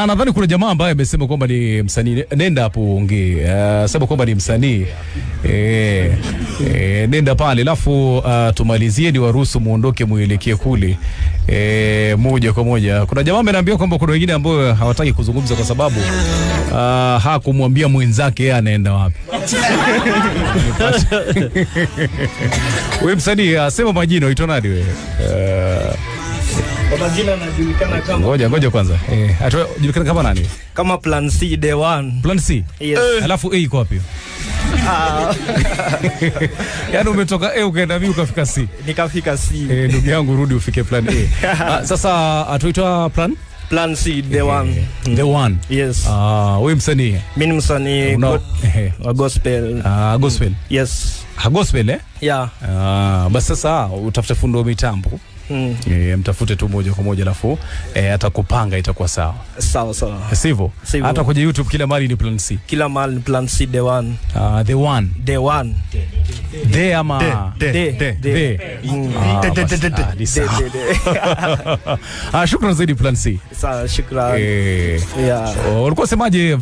Nadhani kuna jamaa ambaye amesema kwamba ni msanii. Nenda hapo uongee. Sema kwamba ni msanii. Nenda pale alafu tumalizie ni waruhusu muondoke muelekee kule. Moja kwa moja. Kuna jamaa ameniambia kwamba kuna wengine ambao hawataki kuzungumza kwa sababu hakumwambia mwenzake yeye anaenda wapi. Wewe msanii, sema majina, uitwa nani wewe? Kwa majina anajulikana kama Ngoja kwanza. Anajulikana kama nani? Kama Plan C The One. Plan C? Yes. Alafu A iko wapi? Yaani umetoka A ukaenda B ukafika C. Nikafika C. Ndugu yangu rudi ufike plan A. Sasa atuitwa plan? Plan C The One. The One. Yes. Wewe msanii? Mimi ni msanii wa gospel. Gospel. Yes. Gospel eh? Yeah. Basi sasa utafute fundi wa mitambo. Mtafute tu moja kwa moja alafu atakupanga itakuwa sawa. Sawa sawa. Sivyo? Hata kwenye YouTube kila mahali ni Plan C. Kila mahali ni Plan C The One. The One. The One. The ama The. The. Shukrani zaidi Plan C. Sawa, shukrani. Yeah. Ulikuwa semaje?